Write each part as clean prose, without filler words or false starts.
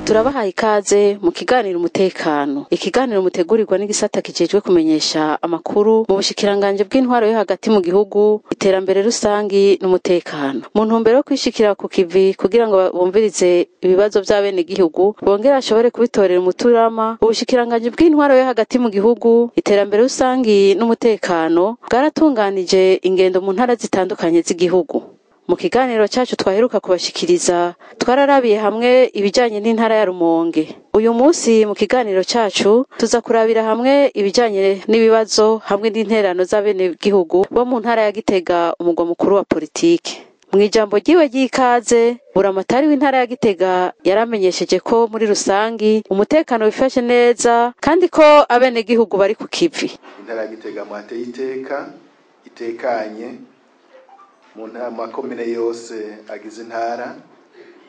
Turabahaye ikaze mu kiganiro umutekano. Ikiganiro mutegurirwa n'igisata kijejwe kumenyesha amakuru mu bushikiranganje bw'intwaro yo hagati mu gihugu, iterambere rusangi n'umutekano. Mu ntumbero yo kwishikira ku kivi kugira ngo bumvirize ibibazo vy'abene gihugu, bongere bashobore kubitorera umuturama, ubushikiranganje bw'intwaro yo hagati mu gihugu, iterambere rusangi n'umutekano bwaratunganije ingendo mu ntara zitandukanye z'igihugu. Mu kiganiro cacu twaheruka kubashikiriza, twararabiye hamwe ibijanye n'intara ya Rumonge. Uyu munsi mu kiganiro cacu tuza kurabira hamwe ibijanye n'ibibazo hamwe n'interano z'abenegihugu bo mu ntara ya Gitega, umugwa mukuru wa politike. Mw'ijambo ryiwe ry'ikaze, buramatari w'intara ya Gitega yaramenyesheje ko muri rusangi umutekano wifashe neza kandi ko abenegihugu bari ku kivi. Intara ya Gitega mwateye iteka itekanye mu makomine yose agize intara,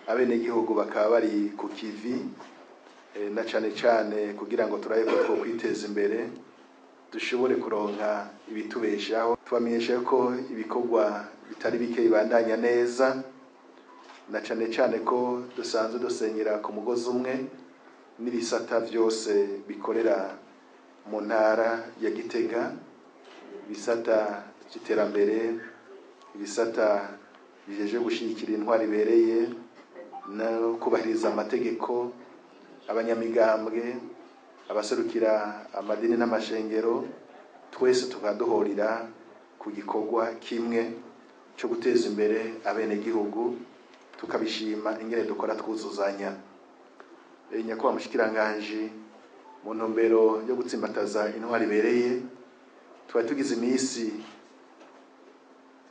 abenegihugu bakaba bari ku kivi na cane cane kugira ngo turabe ko twokwiteza imbere, dushobore kuronka ibitubeshaho. Tubamenyesha ko ibikorwa bitari bike bibandanya neza, na cane cane ko dusanzwe dusenyera ku mugozi umwe n'ibisata vyose bikorera mu ntara ya Gitega, ibisata vy'iterambere, ibisata bijeje gushigikira intwari ibereye no kubahiriza amategeko, abanyamigambwe, abaserukira amadini n'amashengero, twese tukaduhurira ku gikorwa kimwe cyo guteza imbere abenegihugu, tukabishima ingene dukora twuzuzanya. Nyakubahwa mushikiranganji, mu ntumbero yo gutsimbataza intwari ibereye, tuba tugize imisi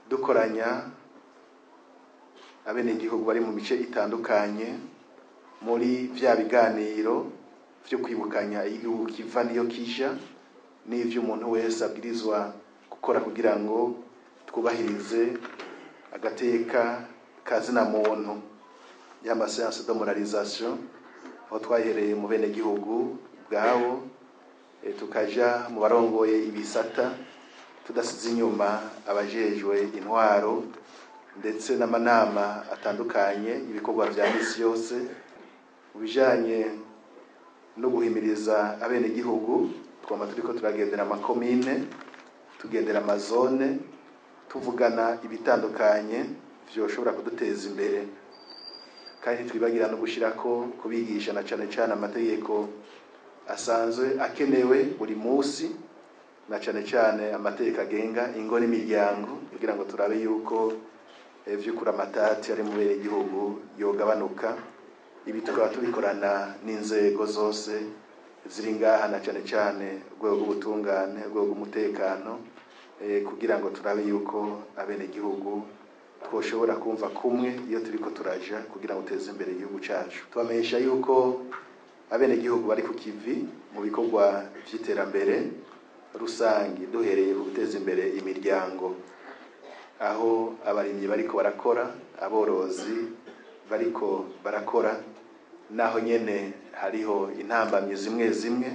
dukoranya abenegihugu bari mu mice itandukanye muri vya biganiro vyo kwibukanya igihugu kiva niyo kija n'ivyo umuntu wese abwirizwa gukora kugira ngo twubahirize agateka kazina muntu, ya séance de moralisation, aho twahereye mu benegihugu bwabo, tukaja mu barongoye ibisata, tudasize inyuma abajejwe intwaro ndetse n'amanama atandukanye ibikorwa vya misi yose. Mu bijanye no guhimiriza abenegihugu, twama turiko turagendera amakomine, tugendera amazone, tuvugana ibitandukanye vyoshobora kuduteza imbere, kandi twibagira no gushirako kubigisha na cane cane amategeko asanzwe akenewe buri musi, na cane cane amategeko agenga ingo n'imiryango, kugira ngo turabe yuko vy'ukuri amatati ari mu benegihugu yogabanuka. Ibi tukaba tubikorana n'inzego zose ziri ngaha, na cane cane urwego rw'ubutungane, urwego rw'umutekano, kugira ngo turabe yuko abenegihugu twoshobora kumva kumwe iyo turiko turaja kugira ngo teze imbere igihugu cacu. Tubamenyesha yuko abenegihugu bari ku kivi mu bikorwa vy'iterambere rusangi, duhereye ku guteza imbere imiryango, aho abarimyi bariko barakora, aborozi bariko barakora, naho nyene hariho intambamyi zimwe zimwe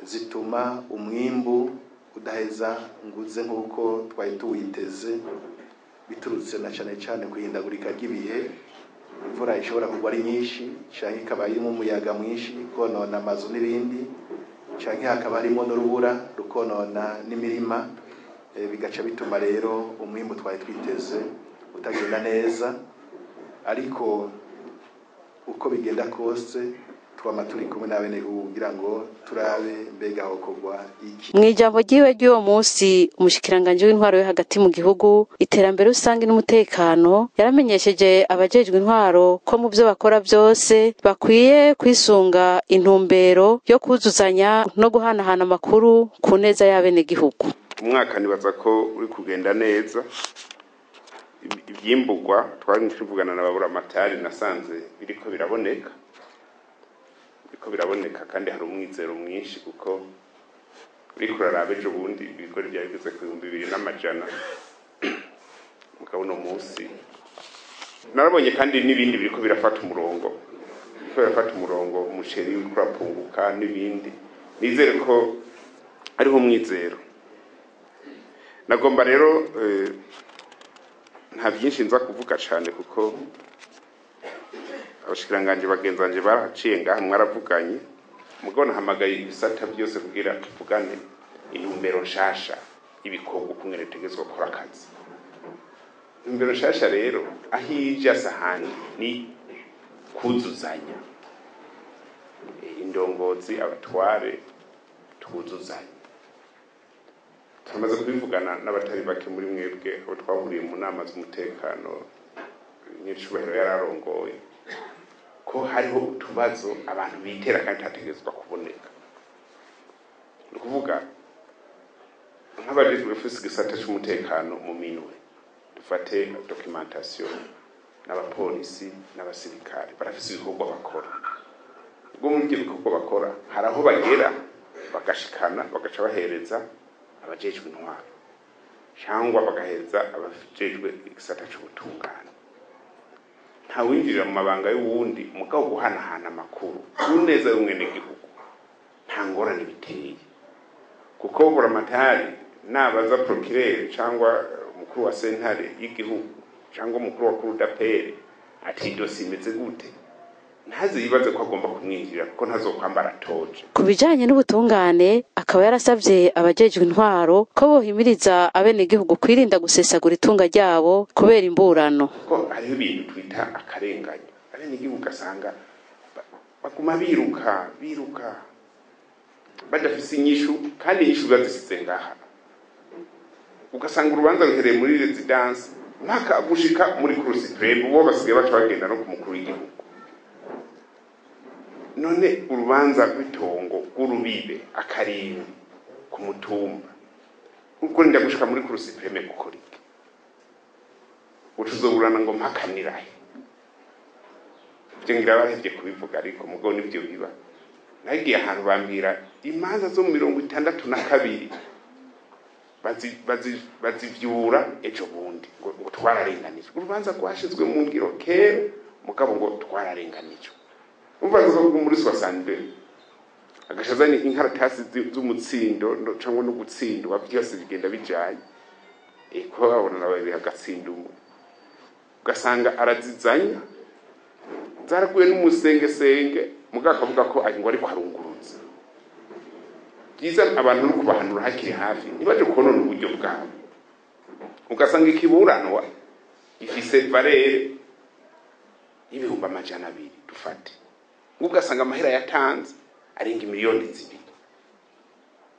zituma umwimbu udaheza nguze nk'uko twari tuwiteze, biturutse na cane cane kwihindagurika ry'ibihe. Imvura ishobora kugwa ari nyinshi canke ikaba irimo umuyaga mwinshi konona amazu n'ibindi, canke hakaba harimo n'urubura rukonona n'imirima, bigaca bituma rero umwimbu twari twiteze utagenda neza. Ariko uko bigenda kose twama turi kumwe n'abenegihugu kugira ngo turabe mbega hokorwa iki. Mw'ijambo ryiwe ry'uwo munsi, umushikiranganje w'intwaro yo hagati mu gihugu, iterambere rusangi n'umutekano, yaramenyesheje abajejwe intwaro ko mu vyo bakora vyose bakwiye kwisunga intumbero yo kuzuzanya no guhanahana amakuru ku neza y'abenegihugu. Umwaka nibaza ko uri kugenda neza, ivyimburwa twari tuvugana na baburamatari nasanze biriko biraboneka. Biriko biraboneka kandi hari umwizero mwinshi, kuko uriko uraraba ejo bundi ibigori vyari bigeze ku 2400, mugabo uno munsi narabonye kandi n'ibindi biriko birafata umurongo, biriko birafata umurongo, umuceri uriko urapunguka n'ibindi. Nizere ko hariho umwizero. Nagomba rero nta byinshi nza kuvuga cyane, kuko abashikiranganje bagenzi banje baraciye ngaha, mwaravuganye. Mugabo nahamagaye ibisata byose kugira tuvugane intumbero nshasha y'ibikorwa, ukungene dutegerezwa gukora akazi. Intumbero nshasha rero aho ija sahani ni kuzuzanya. Indongozi, abatware, twuzuzanye. Turamaze kubivugana n'abatari bake muri mwebwe abo twahuriye mu nama z'umutekano nyiricubahiro yararongoye, ko hariho utubazo abantu bitera kandi hategerezwa kuboneka. Ni ukuvuga nk'abajejwe bafise igisata c'umutekano mu minwe, dufate documentation, n'abapolisi n'abasirikare barafise ibikorwa bakora. Ubwo muri ibyo bikorwa bakora hari aho bagera bagashikana, bagaca bahereza abajejwe intwaro cyangwa bagahereza abajejwe igisata c'ubutungane. Nta winjirira mu mabanga y'uwundi, mugabo guhanahana amakuru ku neza y'umwenegihugu nta ngorane biteye, kuko buramatari nabaza procureur cyangwa umukuru wa sentare y'igihugu cyangwa umukuru wa cour d'appel ati dossier imeze gute, ntaze yibaze ko agomba kumwinjirira, kuko ntazokwambara toje. Ku bijanye n'ubutungane, akaba yarasavye abajejwe intwaro ko bohimiriza abenegihugu kwirinda gusesagura itunga ryabo kubera imburano. Ko hariho ibintu twita akarenganyo, abenegihugu ugasanga baguma biruka biruka badafise inyishu, kandi inyishu bazisize ngaha. Ugasanga urubanza ruhereye muri résidence mpaka gushika muri cour suprême, bo basigaye baca bagenda no ku mukuru w'igihugu. None urubanza rw'itongo rw'urubibe akarimbi ku mutumba, ubwo ndya gushika muri cour suprême gukora iki? Ucuzoburana ngo mpakanirahe? Ivyo ngira barahevye kubivuga, ariko mugabo nivyo biba. Nagiye ahantu bambwira imanza zo mu 62 bazivyura ejo bundi, ngo twararenganijwe. Urubanza rwashizwe mu ngiro kera, mugabo ngo twararenganijwe. Umva ngo muri 62 agashazani inkaratasi z'umutsindo cyangwa no gutsindwa, byose bigenda bijanye, ko babona nawe agatsinda umwe, ugasanga arazizanya zaraguye n'umusengesenge, mugabo akavuga ko ngo ariko arungurutse. Byiza abantu no kubahanura hakiri hafi, ntibaje konona uburyo bwabo. Ugasanga ikiburanwa ifise valeur y'200,000, dufate, ugasanga amahera yatanze arenga 2 miliyoni.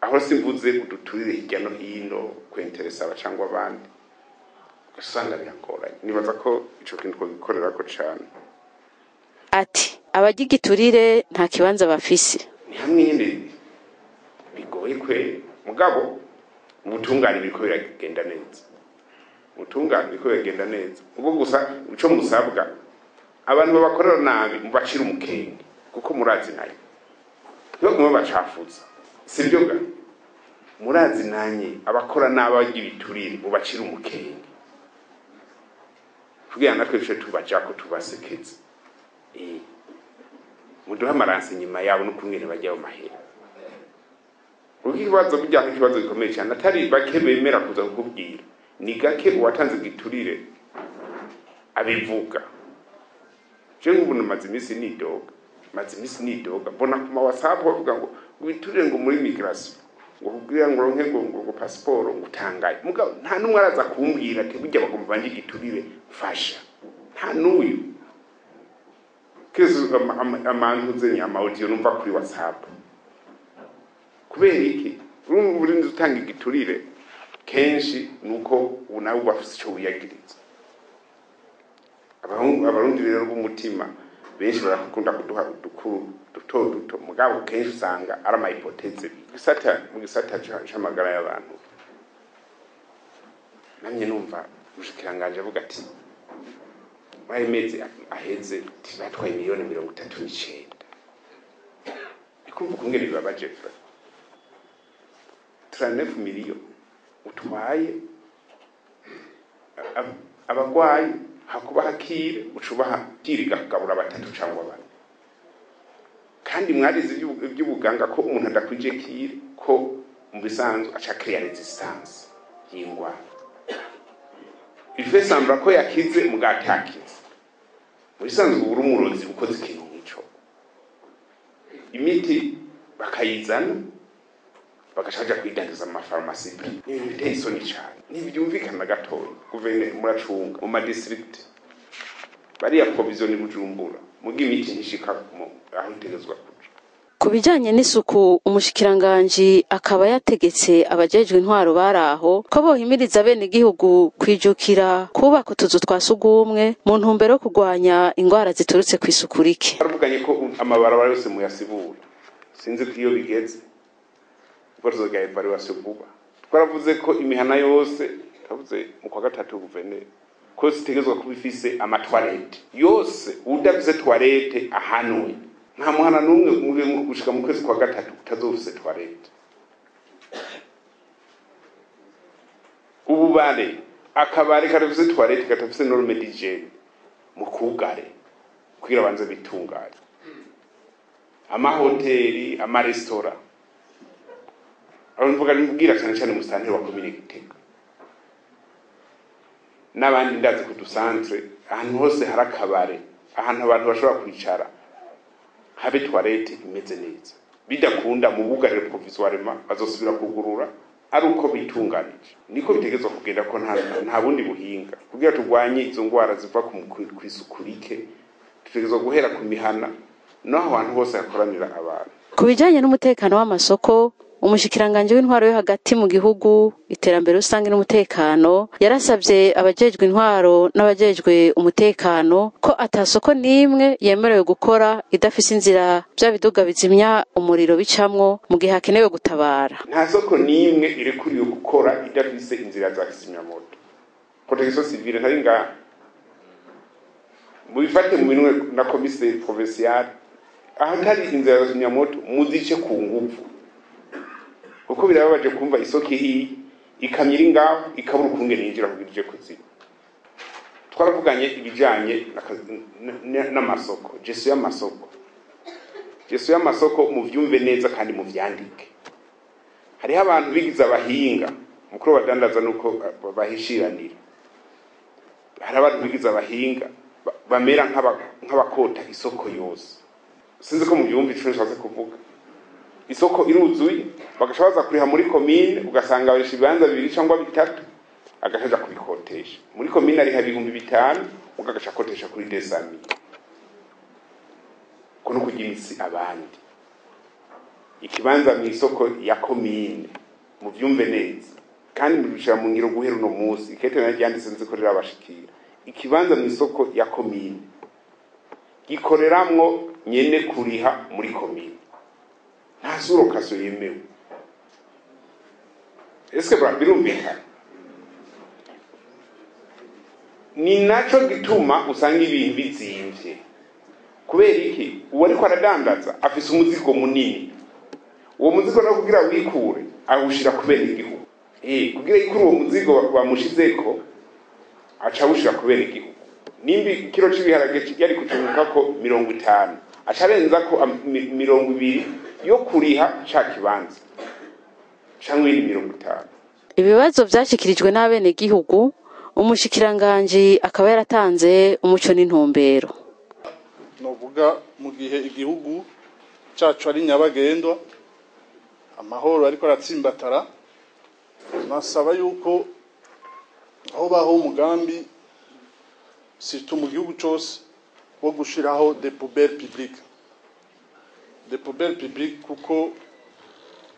Aho simvuze uduturire hirya no hino kwenteresa aba cyangwa abandi, ugasanga biragoranye. Nibaza ko ico kintu twogikorerako cane. Ati abarya igiturire nta kibanza bafise. Ni hamwe nyine bigoye kwe, mugabo ubutungane biriko biragenda neza, ubutungane biriko biragenda neza. Ubwo gusa ico musabwa, abantu babakorera nabi mubacira umukenge, kuko murazi nayo ntibagume bacafuza, sibyo ga? Murazi nanye abakora nabi, abarya ibiturire, mubacira umukenge kugira natwe duce tubajako tubasekeze. Muduhe amaransi nyuma yabo n'ukungene bajya mu mahera, kuko ikibazo burya ikibazo gikomeye cyane, atari bake bemera kuza kukubwira. Ni gake uwatanze igiturire abivuga. Je nk'ubu maze iminsi nidoga, maze iminsi nidoga, mbona ku ma WhatsApp bavuga ngo witurire ngo muri migration, ngo kugira ngo ronke ngo passeport ngo utangaye. Mugabo nta numwe araza kumbwira ati burya bagomba banje igiturire, mfasha. Nta n'uyu kese amantuze ama audio numva kuri WhatsApp. Kubera iki? Urumva urinze utanga igiturire kenshi nuko ubu nawe uba afise ico wiyagiriza. Abahungu abarundi rero b'umutima benshi barakunda kuduha udukuru duto duto, mugabo kenshi usanga ari ama hypothèses. Gisata mu gisata c'amagara y'abantu, namye numva umushikiranganji avuga ati muri ayo mezi aheze batwaye 39 miliyoni. Ariko urumva ukungene bibabaje fra 39 miliyo utwaye abagwayi hakuba hakire ucubaha kiriga kugabura batatu cyangwa bane. Kandi mwarize iby'ubuganga ko umuntu adakwije kire ko mu bisanzwe aca créer resistance y'ingwara. Il fait semblant ko yakize mugatakize. Mu bisanzwe uri umurozi ukoze ikintu nk'ico. Imiti bakayizana bagashaja kwidandaza mu mafarumasi. Ni ibintu biteye isoni cane, ntibyumvikana gatoya. Guverineri muracunga mu madistrict bariya provision Bujumbura muga imiti ntishika aho itegerezwa kuja. Ku bijanye n'isuku, umushikiranganji akaba yategetse abajejwe intwaro baraho ko bohimiriza bene igihugu kwijukira kubaka utuzu twa sugumwe mu ntumbero yo kurwanya ingwara ziturutse kw'isuku rike. Baravuganye ko amabarabara yose muyasibura, sinzi ko iyo bigeze kuko tuzogira evaluation vuba. Twaravuze ko imihana yose, twavuze mu kwa gatatu guverineri, ko zitegerezwa kuba ifise amatoilette yose. Udafise toilette ahanwe. Nta muhana n'umwe mu gushika mu kwezi kwa gatatu utazofise toilette. Ububare, akabare kadafise toilette, kadafise norme d'hygiène, mukugare kugira banze bitunganye. Amahoteli, amaresitora, aho mvuga mbwira cyane cyane musanteri wa komine Gitega n'abandi, ndazi ku dusantre ahantu hose hari akabare, ahantu abantu bashobora kwicara, habe toilette imeze neza. Bidakunda mu bugarire provisoirement, bazosubira kugurura ari uko bitunganije. Niko bitegerezwa kugenda ko nta bundi buhinga kugira turwanye izo ngwara ziva kw'isuku rike. Dutegerezwa guhera ku mihana n'aho hantu hose hakoranira abantu. Ku bijanye n'umutekano w'amasoko, umushikiranganji w'intwaro yo hagati mu gihugu, iterambere rusange n'umutekano yarasabye abajejwe intwaro n'abajejwe umutekano ko atasoko n'imwe yemerewe gukora idafise inzira bya biduga bizimya umuriro bicamwo mu gihe hakenewe gutabara. Nta soko n'imwe irekuriwe gukora idafise inzira za kizimyamoto. Protection civile ntari ngaha, mubifate mu minwe na commissaire provincial. Ahatari inzira za kizimyamoto muzice ku nguvu, kuko birababaje kumva isoko ihiye, ikamyo iri ngaho ikabura ukungene yinjira kugira ije kuziba. Twaravuganye ibijanye n'amasoko, gestion y'amasoko. Gestion y'amasoko muvyumve neza kandi muvyandike. Hariho abantu bigize abahinga, mukuru badandaza nuko bahishiranira. Hari abantu bigize abahinga bamera nk'abakota isoko yose. Sinzi ko muvyumva ico nshatse kuvuga. Isoko iruzuye bagaca baza kuriha muri komine, ugasanga barisha ibibanza bibiri cyangwa bitatu, agaca kubikotesha muri komine ariha 5000, ugagaca akotesha kuri 200,000. Ko no kugira imitsi abandi. Ikibanza mu isoko ya komine muvyumve neza kandi mubishira mu ngiro guhera uno munsi. Ikete naryanditse nzi ko rirabashikira. Ikibanza mu isoko ya komine gikoreramwo nyene kuriha muri komine, nta sous-location yemewe. Eske birumvikana? Ni naco gituma usanga ibintu bizimvye. Kubera iki? Uwo ariko aradandaza afise umuzigo munini. Uwo muzigo nawo kugira wikure awushira kubera igihugu. Kugira yikure uwo muzigo bamushizeko, aca awushira kubera igihugu. Nimba ikiro c'ibiharage yari kucunguka ko 50, aca arenza ko 20 yo kuriha ca kibanza canke ibindi 50. Ibibazo vyashikirijwe n'abene gihugu, umushikiranganji akaba yaratanze umuco n'intumbero. Novuga mu gihe igihugu cacu ari nyabagendwa, amahoro ariko aratsimbatara, nasaba yuko aho baho umugambi surtout mu gihugu cose wo gushiraho des poubelles publiques. Des poubelles publiques, kuko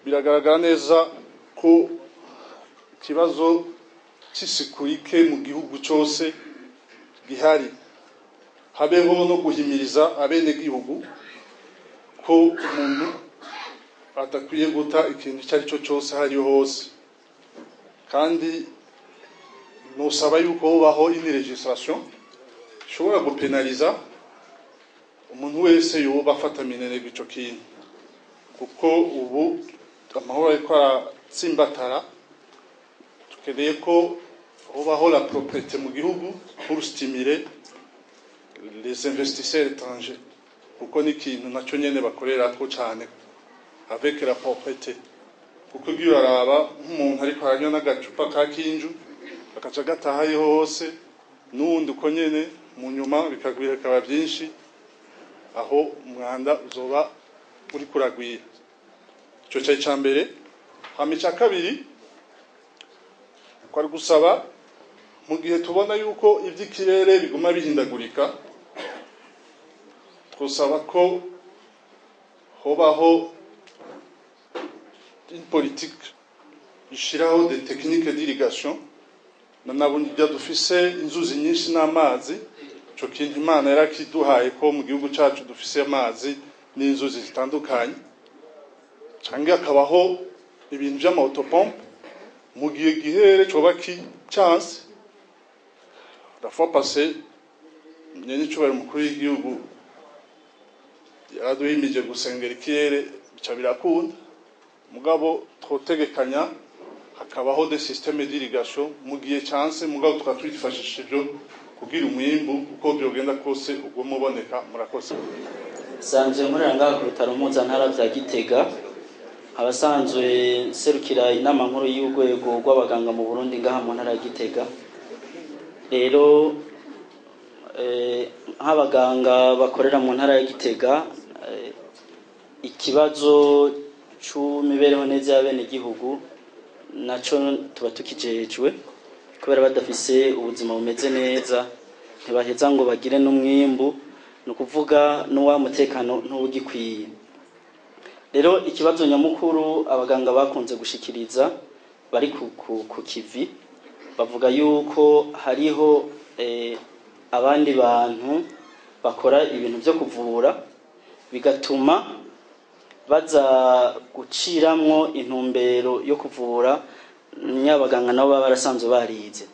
biragaragara neza ko ikibazo c'isuku rike mu gihugu cose gihari. Habeho no guhimiriza abenegihugu ko umuntu adakwiye guta ikintu icyo ari cyo cyose aho ariho hose. Kandi nusaba yuko hubaho une législation ishobora gupenaliza umuntu wese yoba afata minenegwe ico kintu. Kuko ubu amahoro ariko aratsimbatara, dukeneye ko hobaho la propreté mu gihugu pour stimuler les investisseurs étrangers, kuko ni ikintu nacyo nyene bakorerako cane avec la propreté. Kuko ugiye uraraba nk'umuntu ariko aranywa n'agacupa ka kinju, agaca gatahayo hose, n'uwundi uko nyene, mu nyuma bikagwira bikaba byinshi, aho umwanda uzoba uri kuragwira. Ico cari ca mbere. Hama ica kabiri kwari gusaba, mu gihe tubona yuko ivy'ikirere biguma bihindagurika, twosaba ko hobaho une politique ishiraho des techniques d'irrigation. Na nabonye dufise inzuzi nyinshi n'amazi. Ico kintu Imana yarakiduhaye, ko mu gihugu cacu dufise amazi n'inzuzi zitandukanye, canke hakabaho ibintu vy'ama autopompe mu gihe gihere coba ki chance. La fois passée, nyenicubahiro umukuru w'igihugu yaraduhimije gusengera ikirere, bica birakunda. Mugabo twotegekanya hakabaho des systèmes d'irrigation mu gihe chance, mugabo tukaba twifashisha ivyo kugira umwimbu uko byogenda kose uguma uboneka. Murakoze. Sanzwe nkorera ngaha ku bitaro mpuzantara vya Gitega, abasanzwe nserukira inama nkuru y'urwego rw'abaganga mu Burundi ngaha mu ntara ya Gitega. Rero nk'abaganga bakorera mu ntara ya Gitega, ikibazo c'imibereho neza y'abenegihugu naco tuba tukijejwe, kubera badafise ubuzima bumeze neza ntibaheza ngo bagire n'umwimbu, ni ukuvuga n'uwa mutekano ntubugikwiye. Rero ikibazo nyamukuru abaganga bakunze gushikiriza bari ku kivi, bavuga yuko hariho abandi bantu bakora ibintu byo kuvura, bigatuma baza guciramwo intumbero yo kuvura nyabaganga nabo baba barasanzwe barize.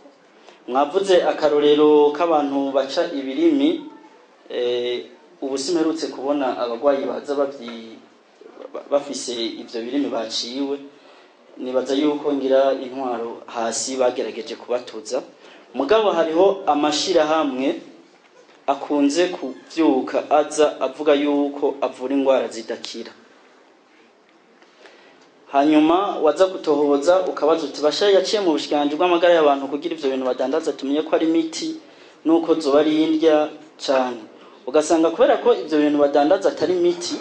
Mwavuze akarorero k'abantu baca ibirimi. Ubu simperutse kubona abagwayi baza bafise ivyo birimi baciwe. Nibaza yuko ngira intwaro hasi bagerageje kubatuza. Mugabo hariho amashirahamwe akunze kuvyuka aza avuga yuko avura ingwara zidakira, hanyuma waza gutohoza ukabaza uti: "Basha yaciye mu bushikiranganji bw'amagara y'abantu kugira ivyo bintu badandaza tumenye ko ari imiti nuko zoba ari indya cane?" Ugasanga kubera ko ivyo bintu badandaza atari imiti,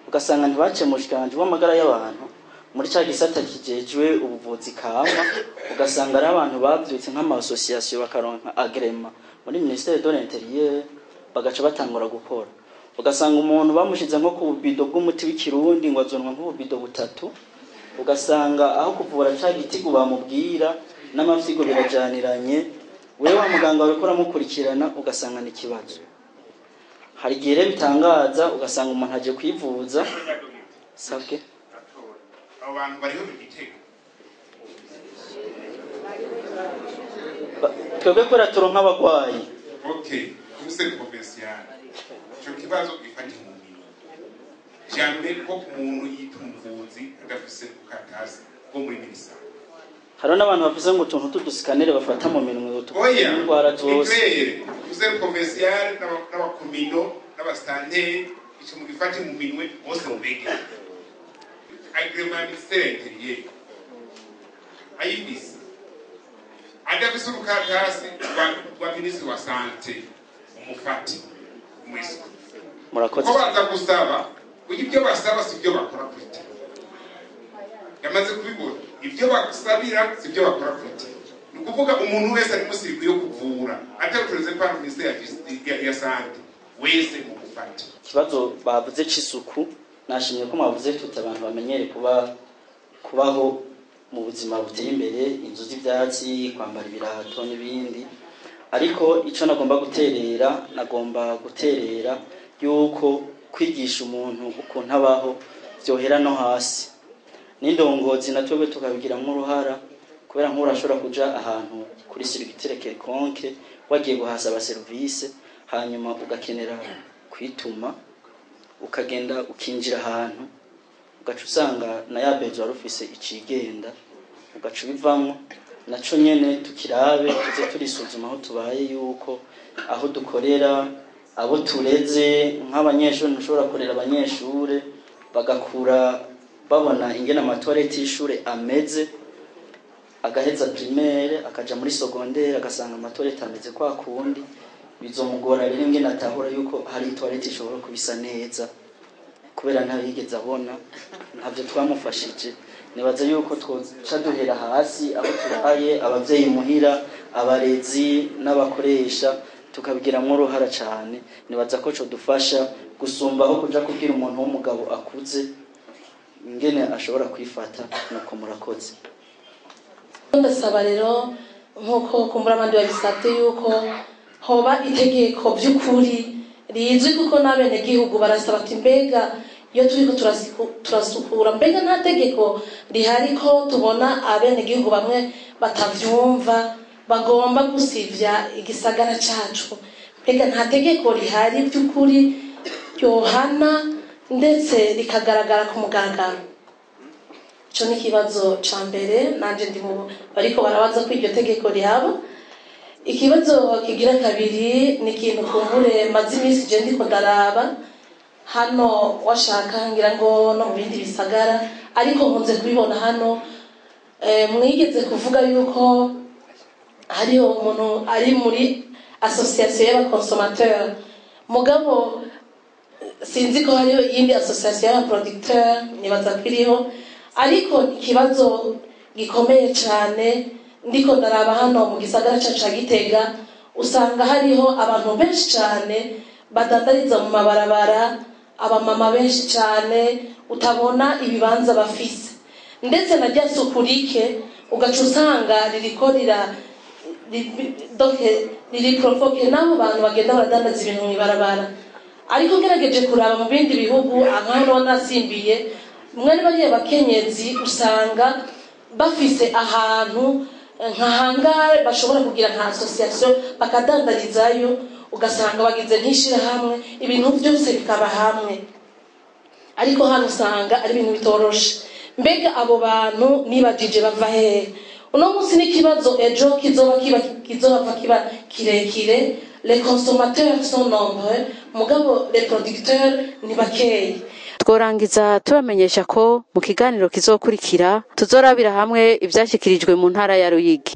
ugasanga ntibaciye mu bushikiranganji bw'amagara y'abantu muri ca gisata kijejwe ubuvuzi kama, ugasanga ari abantu bavyutse nk'ama association, bakaronka agrément muri ministère de l'Intérieur, bagaca batangura gukora. Ugasanga umuntu bamushize nko ku bubido bw'umuti w'ikirundi ngo azonwa nk'ububido butatu, ugasanga aho kuvura ca gitigu bamubwira n'amafyigo birajaniranye, wewe wa muganga wariko uramukurikirana ugasanga ni ikibazo. Hari igihe rero bitangaza, ugasanga umuntu aje kwivuza sabwe. Abo bantu bariho mu Gitega? Twebwe kubera turonka abagwayi. Okay, conseil provincial, ico kibazo gifate mu minwe. Jamais ko umuntu yita umuvuzi adafise ukatasi bwo muri minisante. Hariho n'abantu bafise ngo utuntu tudusikanere bafata mu minwe Oya. indwara zose. Ni clair, conseil provincial n'abakomino n'abasitanteri, ico mugifate mu minwe bose, mubegere agrément ya ministère intérieur ayifise. Adafise urukatasi rwa minisitiri wa santé, umufate umwiswe. Murakoze. Ko baza gusaba kuko ibyo basaba si byo bakora kuri yamaze kubibona, ibyo basabira si byo bakora kuri. Ni ukuvuga umuntu wese ari musirikwi yo kuvura atautorisé par ministère ya santé wese mu gufata. Ikibazo bavuze c'isuku, nashimye ko mwavuze tuti abantu bamenyere kuba kubaho mu buzima buteye imbere, inzu z'ivyatsi, kwambara ibirato n'ibindi. Ariko ico nagomba guterera yuko kwigisha umuntu ukuntu abaho vyohera no hasi, n'indongozi na twebwe tukabigiramwo uruhara, kubera nk'ubu urashobora kuja ahantu kuri structure quelconque, wagiye guhasaba service, hanyuma ugakenera kwituma, ukagenda ukinjira ahantu. Ugaca usanga na ya bezo wari ufise icigenda, ugaca ubivamwo. Naco nyene tukirabe, tuze turisuzuma aho tubaye, yuko aho dukorera, abo tureze nk'abanyeshuri, ntushobora kurera abanyeshure bagakura babona ingene ama toilettes y'ishure ameze, agaheza primaire akaja muri secondaire agasanga ama toilettes ameze kwa kundi. Bizomugora rero ingene atahura yuko hari toilette ishobora kubisa neza, kubera ntayo yigeze abona, ntavyo twamufashije. Nibaza yuko twoca duhera hasi aho tubaye, abavyeyi muhira, abarezi n'abakoresha, tukabigiramwo uruhara cane. Nibaza ko codufasha gusumba aho kuja kubwira umuntu w'umugabo akuze ingene ashobora kwifata. Nuko murakoze. Ndasaba rero, nk'uko kumbura abandi babisabye, yuko hoba itegeko by'ukuri rizwi, kuko n'abenegihugu barasaba ati: "Mbega iyo turiko turasukura, mbega nta tegeko rihari ko tubona abenegihugu bamwe batavyumva, bagomba gusivya igisagara cacu? Mbega nta tegeko rihari by'ukuri ryohana ndetse rikagaragara ku mugaragaro?" Ico ni ikibazo ca mbere. Nanje ndi mu bariko barabaza ko iryo tegeko rihaba. Ikibazo kigira kabiri ni ikintu kumbure maze iminsi je ndiko ndaraba hano, washaka ngira ngo no mu bindi bisagara, ariko nkunze kubibona hano. Mwigeze kuvuga yuko hariho umuntu ari muri association y'aba consommateurs, mugabo sinzi ko hariho iyindi association y'aba producteurs. Nibaza ko iriho, ariko ikibazo gikomeye cyane ndiko ndaraba hano mu gisagara cacu ca Gitega, usanga hariho abantu benshi cyane badandariza mu mabarabara, abamama benshi cyane utabona ibibanza bafise, ndetse na rya suku rike ugaca usanga ririko rira donc riri provoqué n'abo bantu bagenda baradandaza ibintu mw'ibarabara. Ariko ngerageje kuraba mu bindi bihugu, nkaho nasimbiye mwene bariya bakenyezi, usanga bafise ahantu nka hangare bashobora kugira nka association bakadandarizayo, ugasanga bagize nk'ishirahamwe, ibintu byose bikaba hamwe. Ariko hano usanga ari ibintu bitoroshe. Mbega abo bantu nibajije bava hehe uno munsi? N'ikibazo ejo kizoba kiba, kizohava kiba kirekire. Les consommateurs sont nombreux, mugabo les producteurs ni bakeyi. Tworangiza tubamenyesha ko mu kiganiro kizokurikira tuzorabira hamwe ivyashikirijwe mu ntara ya Ruyigi.